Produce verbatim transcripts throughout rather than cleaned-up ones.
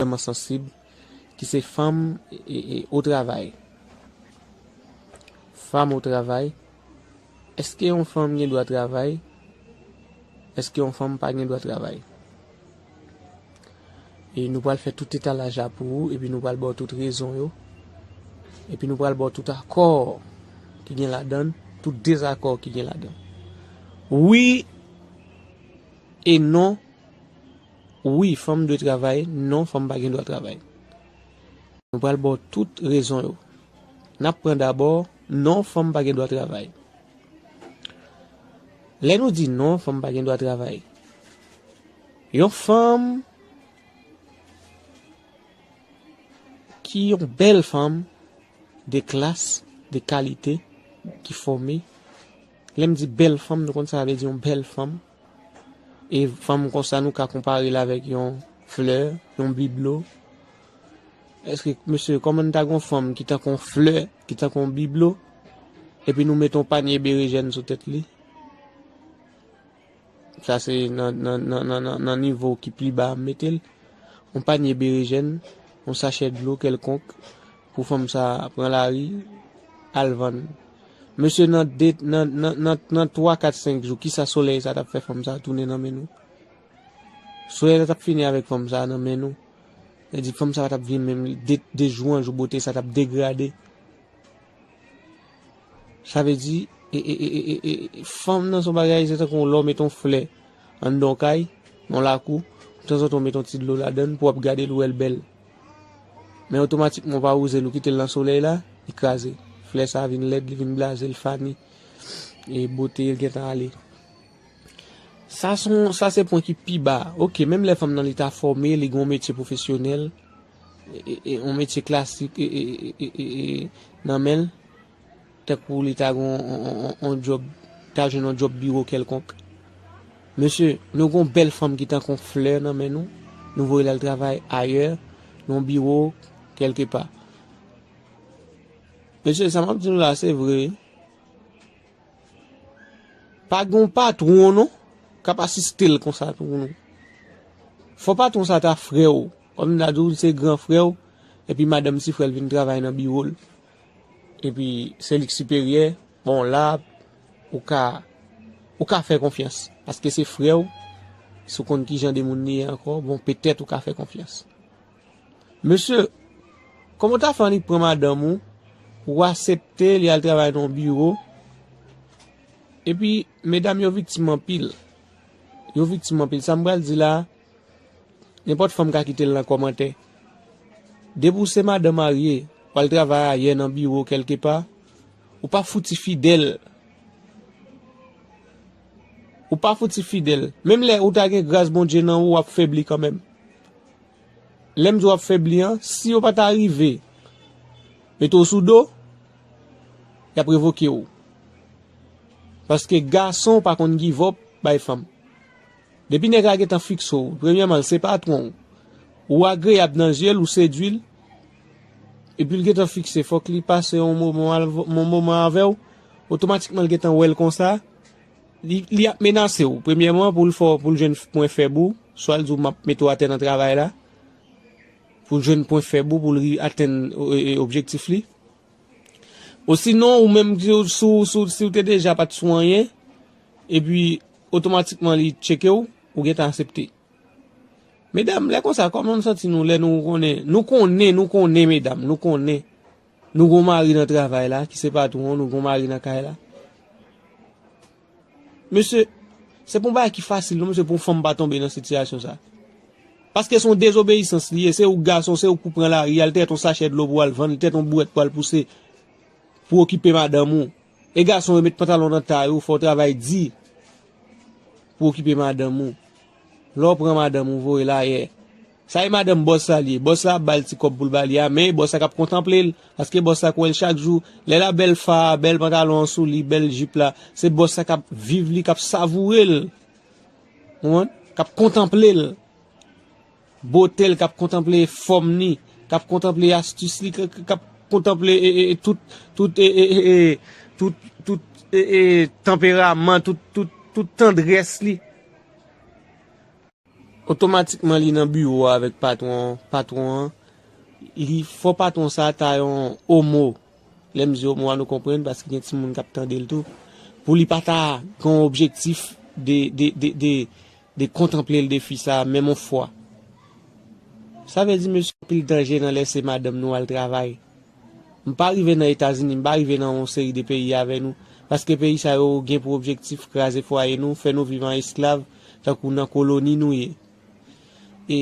vrèman sansib, ki se fanm e, e, o travay. Fanm o travay. Èske yon fanm gen dwa travay? Èske yon fanm pa gen dwa travay? E nou pral fè tout etalaj la pou ou, epi nou pral ba w tout rezon yo. Epi nou pral ba w tout akò ki gen ladan l, tout dezakò ki gen ladan l. Wi e non. Wi, fanm dwe travay. Non, fanm pa gen dwa travay. Nou pral ba w tout rezon yo. N ap pran dabò, non, fanm pa gen dwa travay. Lè nou di non, fanm pa gen dwa travay. Yon fanm ki yon bèl fanm de klas, de kalite, ki fòme. Lè m di bèl fanm, nou konn sa sa vle di yon bèl fanm. E fanm konsa, nou ka konpare l avèk yon flè, yon biblo. Èske, mesye, kòman n ta gen yon fanm ki tankou yon flè, ki tankou yon biblo, epi nou mete yon panye berejèn sou tèt li? Sa se nan, nan, nan, nan, nan, nan nivo ki pi ba m mete l. Yon panye berejèn, yon sachè dlo kèlkonk, pou fanm sa a pran lari, al vann. Mesye, nan de, nan, nan, nan, nan twa, kat, senk jou, kisa solèy sa t ap fè fanm sa a tounen nan men nou? Solèy la t ap fini avèk fanm sa a nan men nou. Sa vle di fanm sa a pa t ap vin menm de, de jou an jou, bote sa t ap degrade. Sa vle di, e, e, e, e, e, e, fanm nan se yon bagay, se tankou lè w mete yon flè anndan yon kay, nan yon lakou, tanzantan w mete yon ti dlo ladan l pou w ap gade l, ou wè l bèl. Men otomatikman w pa wouze l, ou kite l nan solèy la, li kraze. Flè sa a vin lèd, li vin blaze, l fani. E bote l gentan ale. Sa se yon, sa se pwen ki pi ba. Oke, menm lè fanm nan li ta fòme, li gen yon metye pwofesyonèl, e, e, e, yon metye klasik, e, e, nan men l, tankou li ta gen yon, yon, yon, yon djòb, ta jwenn yon djòb biwo kèlkonk. Mesye, nou gen yon bèl fanm ki tankou yon flè nan men nou, nou voye l al travay ayè, nan yon biwo, kèlkepa. Mesye, sa m ap di nou la, se vre. Pa gen yon patwon, non, k ap asiste l konsa tou, non. Fò patwon sa ta frè w. Kòm m ta di w, se gran frè w, epi madanm ti frè l vin travay nan biwo l. Epi se li k siperyè, bon, la, ou ka, ou ka fè konfyans. Paske se frè w, si w konn ki jan de moun li ye ankò, bon, petèt ou ka fè konfyans. Mesye, kòman w ta fè annik pran madanm ou, ou aksepte li al travay nan yon biwo, epi medam yo viktim anpil. Yo viktim anpil. Sa m pral di la, nenpòt fanm ka kite l nan kòmantè. Depi w se madan marye, w al travay ayè nan biwo kèlkepa, ou pa fouti fidèl. Ou pa fouti fidèl. Menm lè ou ta gen gras Bondye nan ou, w ap febli kanmenm. Lè m di w ap febli an, si yo pa ta rive mete w sou do, y ap revoke w. Paske gason pa konn give up bay fanm. Depi nèg la gentan fikse w, premyèman, l se patwon w. Ou agreyab nan zye l, ou sedui l, epi l gentan fikse, fòk li pase yon moman al-, yon moman avè w, otomatikman l gentan wè l konsa, li, li ap menase w. Premyèman, pou l fè w, pou l jwenn pwen fèb ou, swa l di w, "M ap mete w atè nan travay la," pou l jwenn pwen fèb ou, pou l ri-, atenn, e, e, objektif li. Osinon, ou menm, si w, si w, si w, si w te deja pa t sou anyen, epi otomatikman li tcheke w, ou gentan aksepte. Medam, lè konsa, kòman n santi nou lè nou konnen, nou konnen, nou konnen, medam, nou konnen. Nou gon mari nan travay la, ki se patwon, nou gon mari nan kay la. Mesye, se pa yon bagay ki fasil, non, mesye, pou yon fanm pa tonbe nan sitiyasyon sa. Paske se yon dezobeyisans li ye, se ou gason, se ou k pou pran lari, al tèt yon sachè dlo pou al vann, tèt yon bwèt pou al pouse, pou okipe madanm ou. E gason yo met pantalon nan tay ou, fè w travay di pou okipe madanm ou. Lè w pran madanm ou voye l ayè. Sa e madanm bòs la li ye. Bòs la ap ba l ti kòb pou l ba li a, men e bòs la k ap kontanple l. Paske bòs la k wè l chak jou. Lè l a bèl fa a, bèl pantalon an sou li, bèl jip la, se bòs la k ap viv li, k ap savoure l. Ou konprann? K ap kontanple l. Bote l, k ap kontanple fòm li, k ap kontanple astis li, k, k, k ap kontanple, e, e, e, tout, tout, e, e, e, e, tout, tout, e, e, tanperaman, tout, tout, tout tandrès li. Otomatikman li nan biwo a avèk patwon an. Patwon an, li fò patwon sa ta yon omo. Lè m di omo a, nou konprann, paske gen timoun k ap tande l tou. Pou li pa ta gen yon objektif de, de, de, de, de kontanple l de fi sa a, menm yon fwa. Sa vle di, mesye, anpil danje nan lèse madanm nou al travay. M pa rive nan Etazini, m pa rive nan yon seri de peyi avè nou, paske peyi sa yo gen pou objektif kraze fwaye nou, fè nou viv an esklav, tankou nan koloni nou ye. E,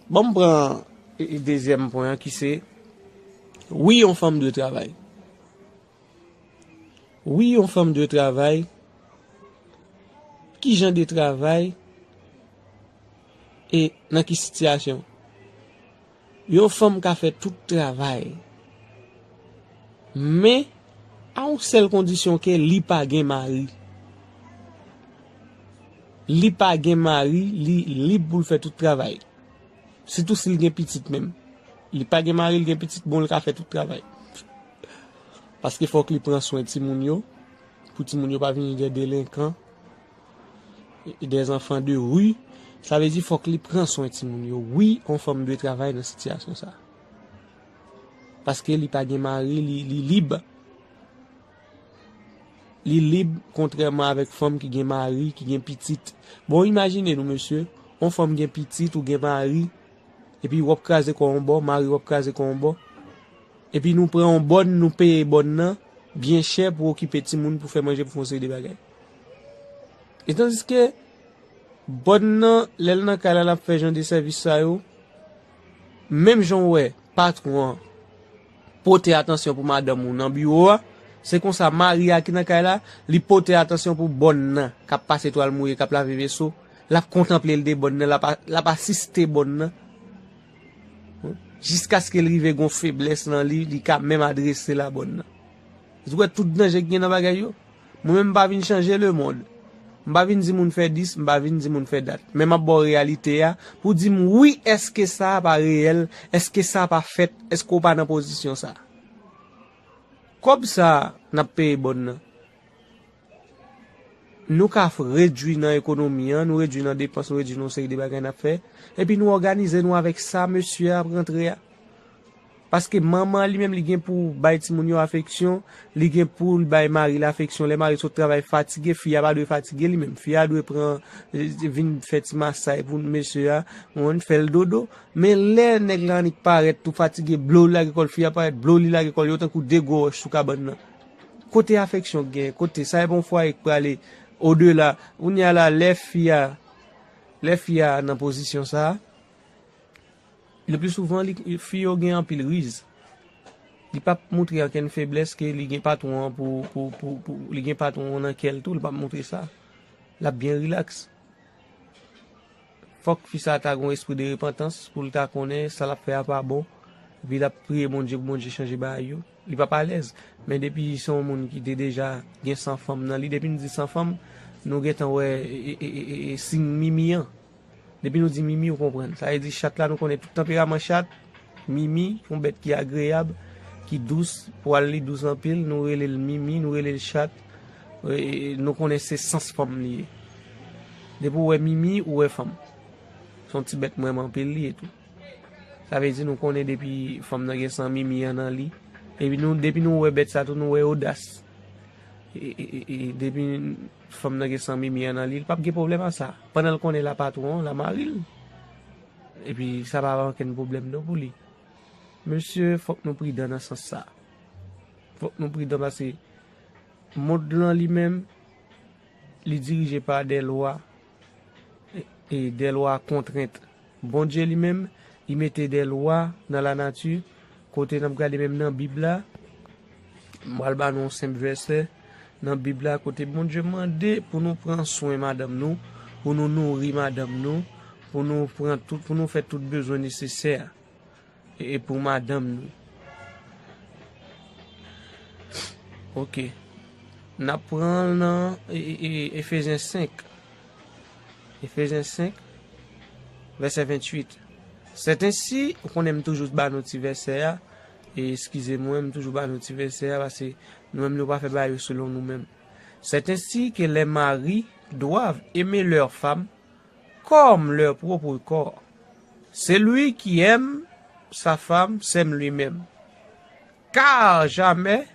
bon, m pran, e, e, dezyèm pwen an ki se, wi, yon fanm dwe travay. Wi, yon fanm dwe travay. Ki jan de travay? E nan ki sitiyasyon? Yon fanm ka fè tout travay. Men, a yon sèl kondisyon ke li pa gen mari. Li pa gen mari, li lib pou l fè tout travay. Sitou si l gen pitit menm. Li pa gen mari, l gen pitit, bon, l ka fè tout travay. Paske fòk li pran swen timoun yo, pou timoun yo pa vini de delenkan, e, des enfants de rue. Sa vle di fòk li pran swen timoun yo. Wi, yon fanm dwe travay nan sitiyasyon sa. Paske li pa gen mari, li, li lib. Li lib, kontrèman avèk fanm ki gen mari, ki gen pitit. Bon, imajine nou, mesye, yon fanm gen pitit ou gen mari, epi w ap kraze kò w yon bò, mari w ap kraze kò w yon bò. Epi nou pran yon bòn, nou peye bòn nan byen chè pou okipe timoun, pou fè manje, pou fè yon seri de bagay. E tandiske bòn nan, lè l nan kay la, l ap fè jan de sèvis sa yo. Menm jan w wè patwon an pote atansyon pou madanm ou nan biwo a, se konsa mari a ki nan kay la, li pote atansyon pou bòn nan k ap pase twal mouye, k ap lave veso, l ap kontanple l de bòn nan, l ap, l ap asiste bòn nan. Jiskaske l rive gon feblès nan li, li ka menm adrese la bòn nan. Ou wè tout danje ki gen nan bagay yo? Mwen menm, m pa vin chanje lemonn. M pa vin di moun fè dis, m pa vin di moun fè dat. Men m ap ba w reyalite a pou di m, wi, èske sa a pa reyèl? Èske sa a pa fèt? Èske w pa nan pozisyon sa a? Kòb sa a n ap peye bòn nan, nou ka f-, redui nan ekonomi an, nou redui nan depans, nou redui nan yon seri de bagay n ap fè, epi nou òganize nou avèk sa mesye a ap rantre a. Paske manman an li menm, li gen pou bay timoun yo afeksyon, li gen pou l bay mari l afeksyon. Lè mari sot travay fatige, fi a pa dwe fatige li menm. Fi a dwe pran, eh, vin fè ti masay pou mesye a, ou konprann, fè l dodo. Men lè nèg la annik parèt tou fatige, blow li lage kò l, fi a parèt, blow li lage kò l, yo tankou de gwo wòch sou kabann nan. Kote afeksyon k gen? Kote sa e pa yon fwaye k prale odela. Kounye a la, lè fi a, lè fi a nan pozisyon sa a, le pli souvan, li, fi yo gen anpil riz. Li p ap montre okenn feblès ke li gen patwon an pou, pou, pou, pou, li gen patwon an nan kè l tou, li p ap montre sa. L ap byen rilaks. Fòk fi sa a ta gen yon espri de repantans pou l ta konnen sa l ap fè a pa bon, epi l ap priye Bondye pou Bondye chanje bagay yo. Li p ap alèz. Men depi se yon moun ki te deja gen san fanm nan li, depi n di san fanm, nou gentan wè, e, e, e, e, e, siy mimi an. Depi nou di mimi, ou konprann. Sa vle di chat la, nou konnen tout tanperaman chat. Mimi, yon bèt ki agreyab, ki dous, pwal li dous anpil, nou rele l mimi, nou rele l chat. E, nou konnen se sans fanm li ye. Depi w wè mimi, ou wè fanm. Se yon ti bèt m renmen anpil li ye tou. Sa vle di nou konnen depi fanm nan gen san mimi an nan li. Epi nou, depi nou wè bèt sa tou, nou wè odas. E, e, e, e, depi fanm nan gen san mimi an nan li, li p ap gen pwoblèm a sa. Pandan l konnen l a patwon an, l a mari l. Epi sa pa okenn pwoblèm non pou li. Mesye, fòk nou pridan nan sans sa. Fòk nou pridan paske mond lan li menm, li dirije pa de lwa, e, e de lwa kontrent. Bondye li menm, li mete de lwa nan lanati. Kote n ap gade menm nan Bib la, m pral ba nou yon senp vèsè nan Bib la, kote Bondye mande pou nou pran swen madanm nou, pou nou nouri madanm nou, pou nou pran tout, pou nou fè tout bezwen nesesè e, e pou madanm nou. Oke. N ap pran l nan, e, e, e, Efezyen senk. Efezyen senk, vèsè venntuit. Sètensi, ou konnen m toujou ba nou ti vèsè a, e eskize mwen, m toujou ba nou ti vèsè a, paske nou menm nou pa fè bagay yo selon nou menm. C'est ainsi que les maris doivent aimer leurs femmes, comme leur propre corps. Celui qui aime sa femme s'aime lui-même. Car jamais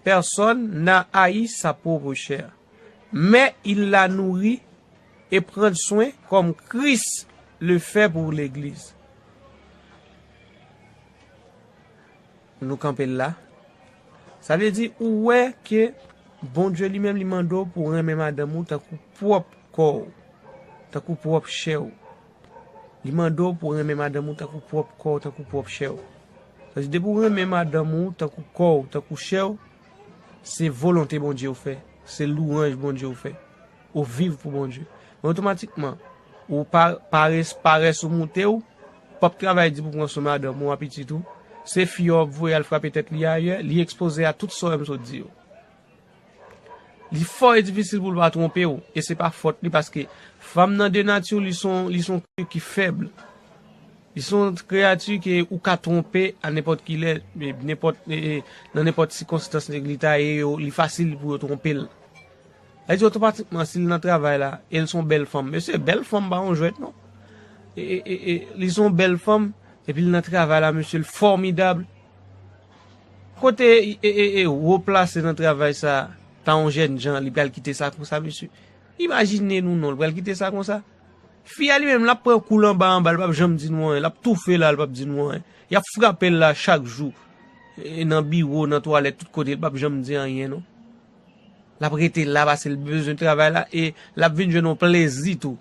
personne n'a haï sa propre chair, mais il la nourrit et prend soin comme Christ le fait pour l'Église. Nou kanpe l la. Sa vle di, ou wè ke Bondye li menm, li mande w pou w renmen madanm ou tankou pwòp kò w, tankou pwòp chè w. Li mande w pou w renmen madanm ou tankou pwòp kò w, tankou pwòp chè w. Sa vle di, depi w renmen madanm ou tankou kò w, tankou chè w, se volonte Bondye w fè, se lwanj Bondye w fè. Ou viv pou Bondye. Men otomatikman, ou pa, parès, parès ou moute w, p ap travay di pou pran swen madanm ou, a pitit ou. Se fi yo ap voye al frape tèt li ayè, li ekspoze a tout sa w wè m sot di yo. Li fò e difisil pou l pa twonpe w, e se pa fòt li, paske fanm nan de nati, li son, li son kreyati ki fèb. Li son kreyati ke ou ka twonpe a nenpòt ki lè, e nenpòt, e, e, nan nenpòt sikonstans li ta ye yo, li fasil pou yo twonpe l. Sa vle di otomatikman, si l nan travay la, e l son bèl fanm. Mesye, bèl fanm pa yon jwèt, non. E, e, e, e, li son bèl fanm, epi l nan travay la, mesye, l fòmidab. Kote, e, e, e, wo plase nan travay sa, ta yon jèn jan, li pral kite sa konsa, mesye. Imajine nou, non, li pral kite sa konsa. Fi a li menm, l ap pran kou l anba anba, li p ap janm di nou anyen. L ap toufe la, li p ap di nou anyen. Y ap frape l la chak jou. E nan biwo, nan twalèt, tout kote, li p ap janm di anyen, non. L ap rete la paske l bezwen travay la e l ap vin jwenn yon plezi tou.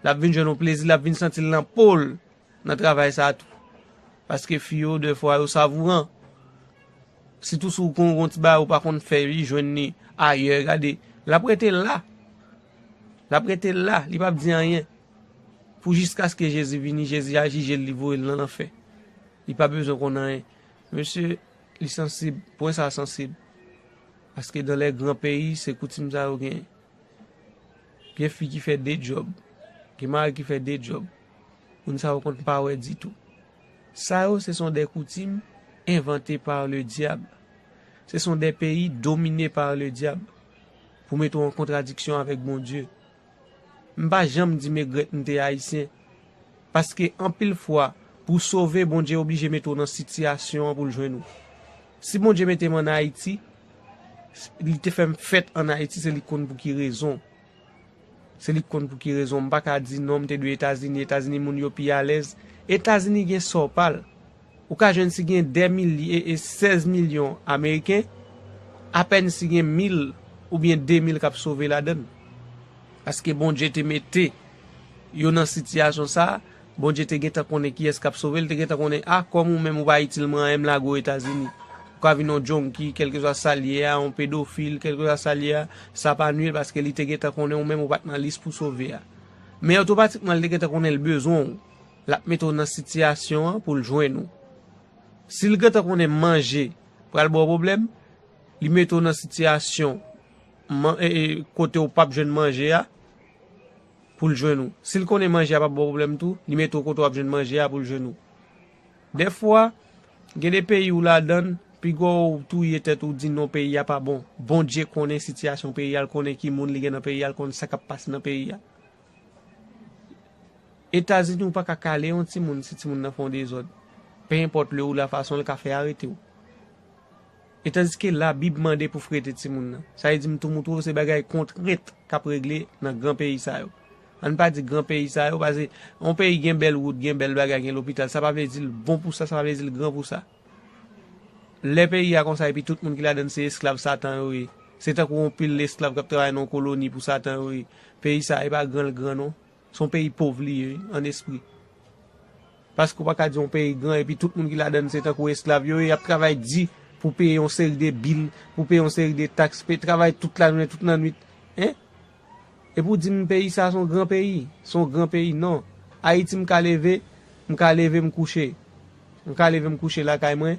L ap vin jwenn yon plezi, l ap vin santi l nan po l nan travay sa a tou. Paske fi yo, dèfwa, yo savouran. Sitou si w gon, gon ti bagay ou pa konn fè, li jwenn li ayè, gade. L ap rete la. L ap rete la, li p ap di anyen. Pou jiskaske Jezi vini, Jezi a jije l, li voye l nan lanfè. Li pa bezwen konn anyen. Mesye, li sansib, pwen sa a sansib. Paske dans les grands pays, se koutim sa yo gen. Gen fi ki fè de djòb. Gen mari ki fè de djòb. Moun sa yo konn pa wè ditou. Sa yo, ce sont des coutumes inventées par le diable. Ce sont des pays dominés par le diable. Pou mete w an kontradiksyon avèk Bondye. M pa janm di m egrèt m te ayisyen. Paske anpil fwa, pou w sove, Bondye oblije mete w nan sitiyasyon an pou l jwenn ou. Si Bondye mete m ann Ayiti, li te fè m fèt ann Ayiti, se li k konn pou ki rezon. Se li k konn pou ki rezon. M pa ka di non, m te dwe Etazini. Etazini, moun yo pi alèz. Etazini gen sò pa l. Ou ka jwenn si gen dè milye, e, e sèz milyon Ameriken, apèn si gen mil oubyen de mil k ap sove ladan l. Paske Bondye te mete yo nan sitiyasyon sa a, Bondye te gentan konnen kiyès k ap sove l, te gentan konnen, a, kòm ou menm ou pa itil mwen anyen, m lage w Etazini. Ou ka vin yon junkie, kèlkeswa sa l ye a, yon pedofil, kèlkeswa sa l ye a, sa pa nwi l paske li te gentan konnen ou menm ou pa t nan lis pou sove a. Men otomatikman, li te gentan konnen l bezwen w. L ap mete w nan sitiyasyon an pou l jwenn ou. Si l gentan konnen manje pral ba w pwoblèm, li mete w nan sitiyasyon man-, e, e, kote w p ap jwenn manje a pou l jwenn ou. Si l konnen manje a p ap ba w pwoblèm tou, li mete w kote w ap jwenn manje a pou l jwenn ou. Dèfwa, gen de peyi ou ladan l, piga w touye tèt ou di non, peyi a pa bon. Bondye konnen sitiyasyon peyi a, l konnen ki moun li gen nan peyi a, l konnen sa k ap pase nan peyi a. Etazini, ou pa ka kale yon timoun si timoun nan fè yon dezòd. Peu importe le ou la fason, l ka fè arete w. E tandiske Labib mande pou frete timoun nan. Sa vle di m tou moutre w se bagay kontrent k ap regle nan gran peyi sa yo. Ann pa di gran peyi sa yo, paske yon peyi gen bèl wout, gen bèl bagay, gen lopital, sa pa vle di l bon pou sa, sa pa vle di l gran pou sa. Lè peyi a konsa epi tout moun ki ladan l se esklav Satan yo ye. Se tankou yon pil esklav k ap travay nan yon koloni pou Satan yo ye. Peyi sa a, e pa gran l gran non. Se yon peyi pòv li ye, wi, an espri. Paske w pa ka di yon peyi gran epi tout moun ki ladan l se tankou esklav yo ye, y ap travay di pou peye yon seri de bil, pou peye yon seri de taks, pe-, travay tout lajounen, tout lannwit. Hein? Epi w di m peyi sa se yon gran peyi. Se yon gran peyi. Non. Ayiti, m ka leve, m ka leve, m kouche. M ka leve, m kouche lakay mwen.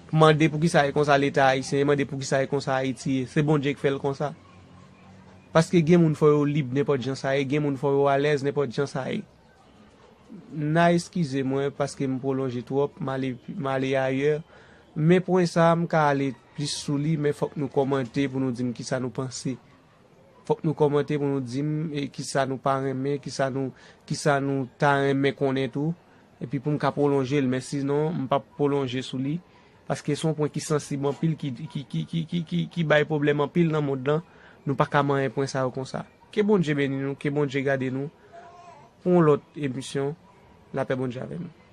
Mande poukisa e konsa Leta ayisyen ye, mande poukisa e konsa Ayiti ye. Se Bondye k fè l konsa. Paske gen moun fò yo lib nenpòt jan sa ye, gen moun fò yo alèz nenpòt jan sa ye. N a eskize mwen paske m pwolonje twòp, m ale, m ale ayè. Men pwen sa a, m ka ale plis sou li, men fòk nou kòmante pou nou di m kisa nou panse. Fòk nou kòmante pou nou di m e kisa nou pa renmen, kisa nou, kisa nou ta renmen konnen tou. Epi pou m ka pwolonje l, men sinon, m p ap pwolonje sou li. Paske se yon pwen ki sansib anpil, ki, ki, ki, ki, ki, ki, ki bay pwoblèm anpil nan mond lan. Nou pa ka manyen pwen sa yo konsa. Ke Bondye beni nou, ke Bondye gade nou. Pou yon lòt emisyon, lapè Bondye avè nou.